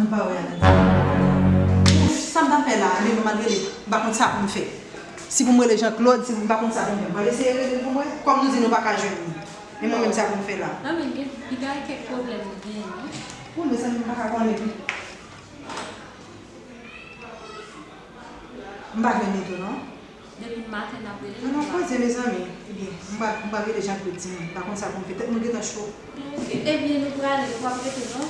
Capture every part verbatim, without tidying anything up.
M pa wè Alanzi. Sa m ta fè la, rele m, m al rele. M pa konn sa pou m fè. Si pou m rele Jean Claude, si m pa konn sa pou m fè. M pral eseye rele l pou m wè. Kòm nou di nou pa ka jwenn li. E mwen menm sa pou m fè la. Non, men gen, li gen kèk pwoblèm li genyen, non? Wi, mezanmi, m pa ka konnen pi. M pa jwenn li tou, non. Depi maten n ap rele l. An, nou pa koze, mezanmi. Ebyen, m pa, m pa rele Jean Claude, di mwen. M pa konn sa pou m fè. Tèt mwen gentan cho. Ok. Ebyen, nou prale, nou p ap rete, non?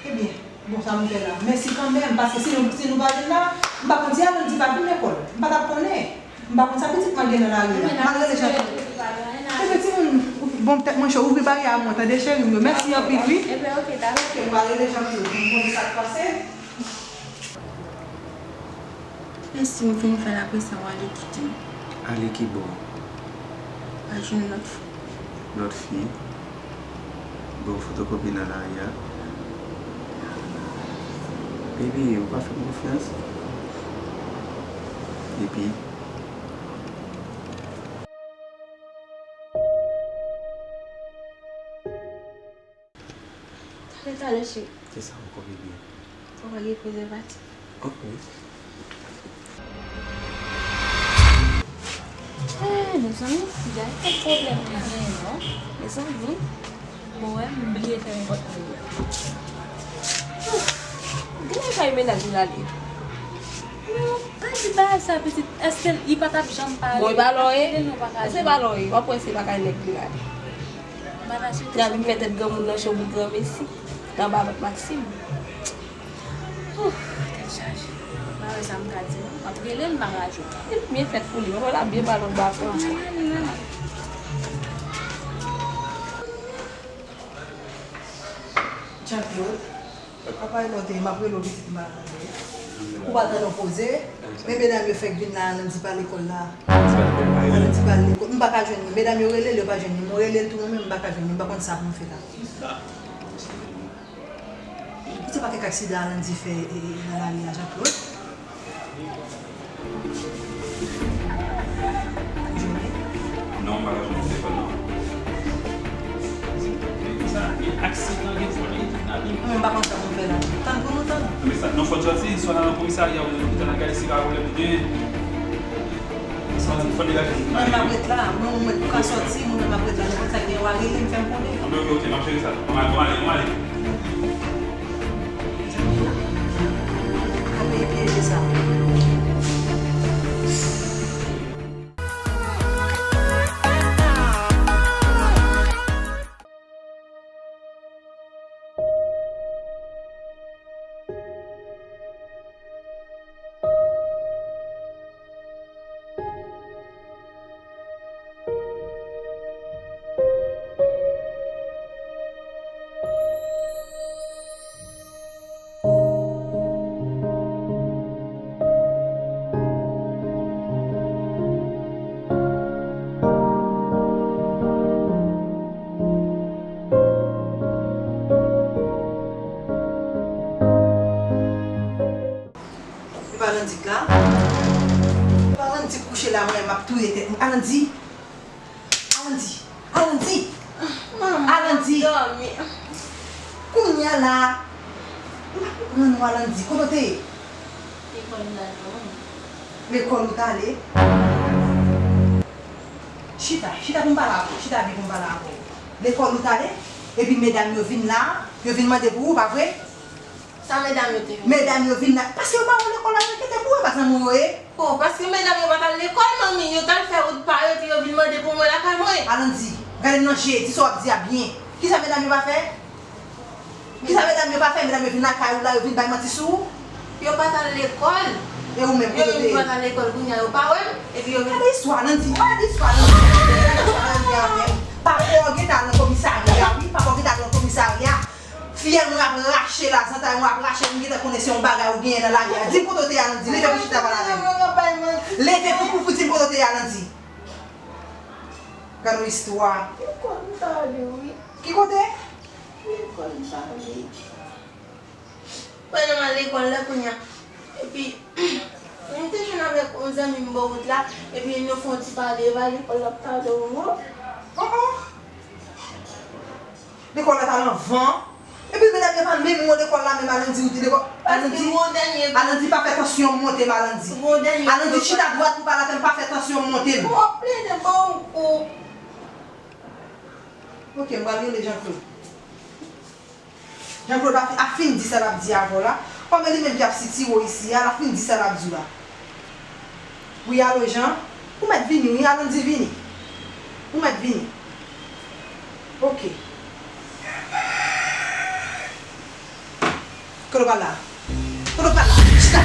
Ebyen, bon, sa m fè la. Mèsi kanmenm, paske si nou, si nou pa vin la, m pa konn si Alanzi pa vin lekòl. M pa t ap konnen. M pa konn sa pitit mwen gen nan lari a. M al rele Jean Claude. Ebyen, timoun, bon, tèt mwen cho, ouvri baryè a mwen, tande, cheri m yo. Mèsi anpil, wi. Ebyen, ok, dakò. Ok, m pral rele Jean Claude pou m konnen sa k pase. Mèsi, m fin fè l, apre sa w ale kite m. Ale ki bò? Pa jwenn lòt fi. Lòt fi? Ba w fotokopi nan lari a. Baby, ou pa fè m konfyans? Epi? Talè, talè, cheri. Se sa ankò, bebe. Ou pa gen prezèvatif? Ok. Eh, mezanmi, gade kèk pwoblèm li genyen, non. Mezanmi, bon, wè, m bliye fèmen pòt mwen. Gade kay mennaj li ale. Non, pa di bagay sa, pitit. Èske li pa t ap janm pale? Bon, e pa lò ye. Èske nou pa ka jwenn? Èske e pa lò ye? W ap wè se pa kay nèg li ale. M pa ta swete sa. Li ap vin fè tèt granmoun nan cho pou granmesi. Nan ba vant Maxime. Ouh, tèt chaje. M pa wè sa m ka di non. M ap rele l, m pa ka jwenn. Li byen fèt pou li. Mwen wè l ap byen pale anba fon. Jean Claude. Apa e mwen te, m ap rele w pitit m pa tande. Ou pa tande w poze. Men medam yo fèk vin la, Alanzi pa lekòl la. Alanzi pa lekòl. M pa ka jwenn li. Medam yo rele l, yo pa jwenn li. Mwen rele l tou mwen menm, m pa ka jwenn li. M pa konn sa pou m fè la. Ou se pa kèk aksidan Alanzi fè, e, e, nan lari a, Jean Claude? Non, m pa ka jwenn telefòn nan. Sa, gen aksidan, gen vòl, gen kidnaping. Mwen, m pa konn sa pou m fè la. Tann pou nou tann. Men sa, non, fò n sòti, swa nan komisarya, ou, ou tann al gade si pa pwoblèm li genyen. Sòti, fò n degaje nou. Mwen, m ap ret la. Mwen, mwen, ou ka sòti, mwen, m ap ret la. Nenpòt sa gen, w a rele m, fè m konnen. Ok, ok, ok, m ap jere sa. Bon, ale, bon, ale, bon, ale. Kanpe pyeje sa. E pa Alanzi k la? E pa Alanzi k kouche la, mwen, m ap touye tèt mwen. Alanzi! Alanzi! Alanzi! Manman, Alanzi! Dòmi. Kounye a la, m pa konprann ou, Alanzi. Kote w te ye? Lekòl m t al, manman. Lekòl ou t ale? Chita, chita pou m pale avè w. Chita byen pou m pale avè w. Lekòl ou t ale? Epi medam yo vin la, yo vin mande pou ou, pa vre? Sa medam yo te vin? Medam yo vin la. Paske yo pa wè w lekòl la, yo kite pou wè pa zanmi w yo ye. Oh, paske medam yo pa t al lekòl, manmi, yo t al fè wout pa yo, epi yo vin mande pou mwen lakay mwen. Alanzi, gade m nan je, di sa w ap di a byen. Kisa medam yo pa fè? Kisa medam yo pa fè? Medam yo vin lakay ou la, yo vin bay manti sou ou? Yo pa t al lekòl. E ou menm, kote w te ye? Yo menm yo pa t al lekòl, kounye a yo pa wè m, epi yo vin. Gade istwa, Alanzi, gade istwa, Alanzi. Gade istwa, Alanzi, avè m. Papa w gentan al nan komisarya, wi, papa w gentan al nan komisarya. Fyèl mwen ap rache la, zantray mwen ap rache, m gentan konnen se yon bagay ou genyen nan lari a. Di m kote w te ye, Alanzi. Leve pou chita pale avè m. Leve pou, pou, pou di m kote w te ye, Alanzi. Gad yon istwa. Lekòl m t ale, wi. Ki kote? Lekòl m t ale. Pandan m al lekòl la kounye a. Epi, m te jwenn avèk yon zanmi m bò wout la. Epi, nou fè yon ti pale, e pa lekòl l ap t ale, wi. Oh, oh. Lekòl la t al anvan. Epi medam, Se pa menm ou lekòl la menm, Alandy, ou te lekòl. Paske Alandy, mwen dènye Alandy, pa fè tansyon monte m, Alandy. Mwen dènye Alandy, chita dwat pou pale avè m, pa fè tansyon monte m. Mwen plede ban w kou. Ok, m pral rele Jean Claude. Jean Claude ap, ap fin di sa l ap di avè w la. Kòm e li menm ki ap sitire w isi a, l ap fin di sa l ap di w la. Wi, alo, Jean? Ou mèt vini, wi, Alandy, vini. Ou mèt vini. Ok. Kote w pral la? Kote w pral la? Chita!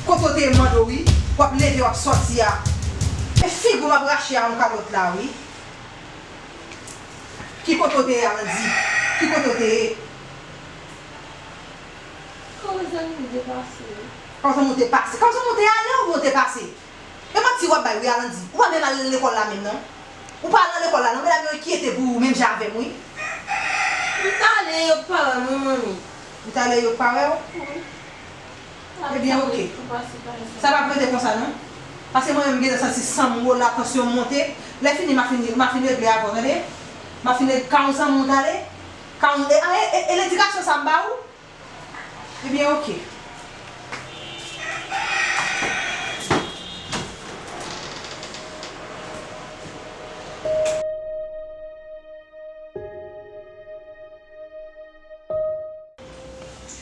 Kote w te mande w, wi? W ap leve, w ap sòti a. E figi w m ap rache a yon kalòt la, wi. Ki kote w te ye, Alandy? Ki kote w te ye? Kòman zanmi w te pase? Kòman zanmi w te pase? Kòman zanmi w te ale oubyen w te pase? E manti w ap bay wi, Alandy. Ou pa menm al lekòl la menm non. Ou pa al nan lekòl la non, medam yo enkyete pou ou menm jan avè m wi. M t ale, yo pa wè m wi, manmi. Ou t ale, yo pa wè w? Wi. Ebyen, ok. Sa p ap rete konsa non. Paske mwen menm m gentan santi san m wo la, tansyon m monte. Lè fini, m a fin, m a fin regle avè w, tande? M a fin regle, ka yon zanmi w t ale? Ka yon, e, e, e, e ledikasyon sa m ba ou? Ebyen, ok.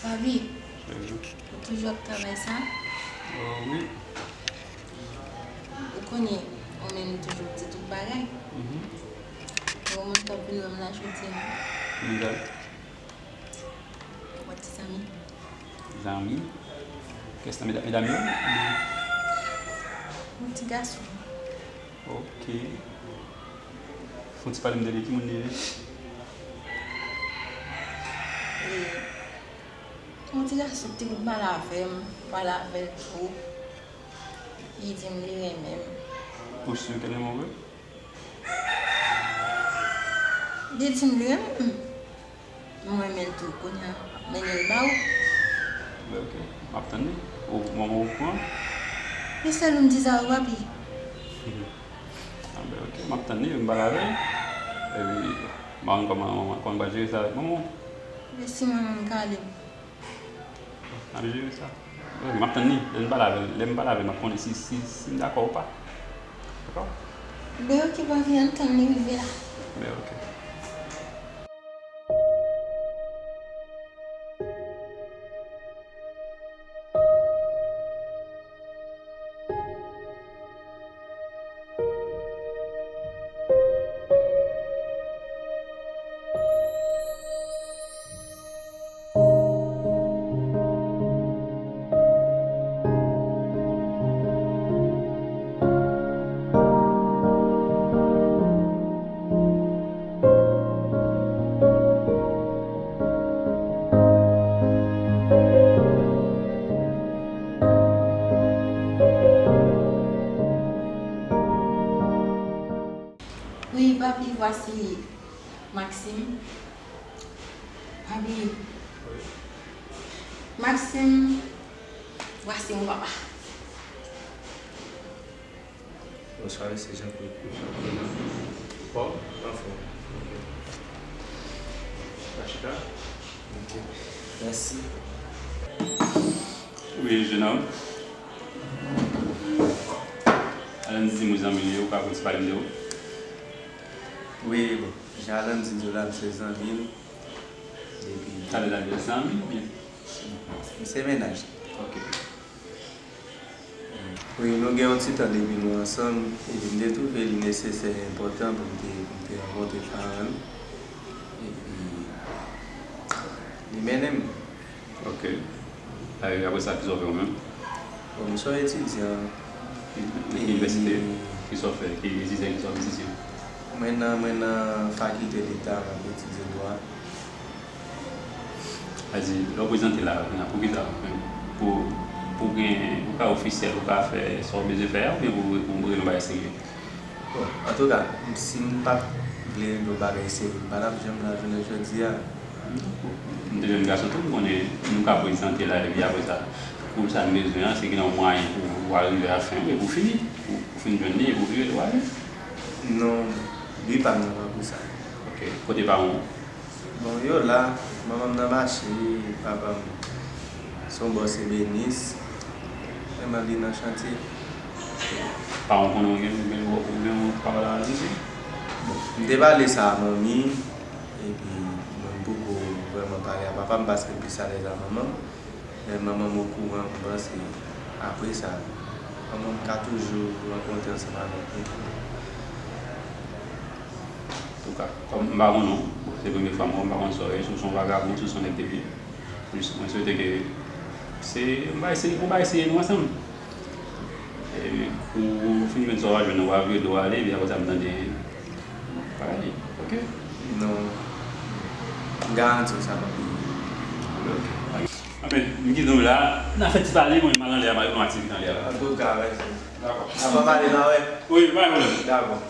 Papi, ou toujou ap travay sa? Oh, wi. Ou konnen, ou menm toujou di tout bagay. Mhm. Ou menm k ap vin wè m la jodi a. Nouvèl? Ou pa ti zanmi? Zanmi? Kès nan medam, medam yo? Yon ti gason. Ok. Fon ti pale m de li, ki moun li ye? E, yon ti gason ki te vin pale avè m, pale avè l tou. Li di m li renmen m. Ou si ke l renmen w vre? Li di m li renmen m. Mwen menm tou, kounye a, m ap mennen l ba ou. Ben, ok. M ap tann li. Ou, manman w okouran? E sèl ou m di sa ou, papi. Ah, ben, ok. M ap tann li, m pale avè l. Epi, m pa konn kòman, kòman, kòman m pral jere sa avèk manman w. Mèsi, manman m ka ale. N ap jere sa. Ok, m ap tann li. Lè m pale avè l, lè m pale avè l, m ap konnen si, si, si m dakò ou pa. Dakò? Ben, ok, papi, ann tann li rive la. Ben, ok. Wi, papi, vwasi Maxime. Papi. Maxime, vwasi mon papa. Bonswa, mesye Jean-Claude. Fòm? Anfòm. Ok. Pa chita. Ok. Mèsi. Wi, jenòm. Alandy di m ou zanmi l ye, ou ka konn ti pale m de ou? Wi, bon. Jan Alandy di w la, m se zanmi l. Epi talè l a di w zanmi oubyen? M se mennaj. Ok. Wi, nou gen yon ti tan depi nou ansanm, epi m te twouve li nesesè, enpòtan pou m te, pou m te rankontre paran l. Epi, li mennen m. Ok. E, apre sa, kisa w fè ou menm? Bon, m se yon etidyan. Nan ki inivèsite? Kisa w fè? Ki etidyan, kisa w etidye? Mwen nan, mwen nan fakilte Leta, m ap etidye dwa. Sa di, lè w prezante la, pou kisa? Pou, pou gen, pou w ka ofisyèl, pou w ka fè sa w bezwen fè a, oubyen pou, pou w regle yon bagay serye? Bon, antouka, m, si m pa t vle regle yon bagay serye, m pa t ap janm la jounen jodi a. M te jèn gason tou, m konnen nou ka prezante la, epi apre sa, pou sa n bezwen an, se gen yon mwayen pou w arive a fen, epi w fini, pou, pou w fin jwenn li, epi w vire, epi w ale. Non, bi pa m nan pa pou sa. Ok, kote pa w? Bon, yo la, manman m nan mache, papa m se yon bòs ebenis, men li nan chantye. Paran w konnen w gen, w gen, w gen yon pawòl a rajoute? Bon, m te pale sa a manmi, epi mwen m poko vrèman pale a papa m paske m plis alèz a manman m. Men manman m okouran, m panse apre sa, manman m ka toujou rankontre ansanm avèk nou. Antouka, kòm m pa konnen w, se premye fwa m wè w, m pa konn sa w ye, si w se yon vagabon, si w se yon nèg de byen. Plis, mwen swete ke se, m va eseye, nou va eseye nou ansanm. E pou w fini jwenn sa w va jwenn nan, w a vire do w ale, epi apre sa m tande bagay, ok? Non. M garanti w sa, papi. Ok. Anben, m kite w la, n a fè ti pale, mwen m al anlè a, m al nan aktivite anlè a la. Antouka, mèsi. Dakò. Apa m ale la, wè? Wi, pa gen pwoblèm. Dakò.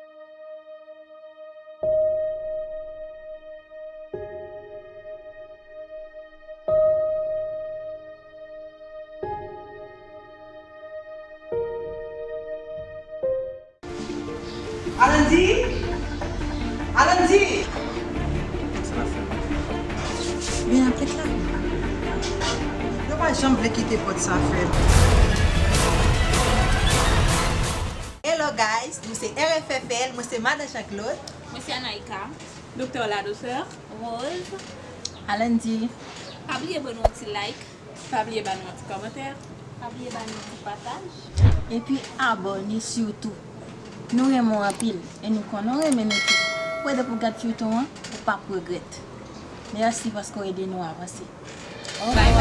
Alandy! Alandy! Sa l ap fè? Men apèt la. Yo pa janm vle kite pòt sa fèt. Hello guys, nou se R F F L, mwen se Madan Jean Claude. Mwen se Anaïka. Doktè Ladouceur. Rose. Alandy. Pa bliye ban nou yon ti like. Pa bliye ba nou yon ti kòmantè. Pa bliye ba nou yon ti pataj. Epi abòne sitou. Nou renmen w anpil e nou konnen w renmen nou tou. Ou ede pou gad feyton an, ou p ap regrèt. Mèsi paske w ede nou avanse. Bye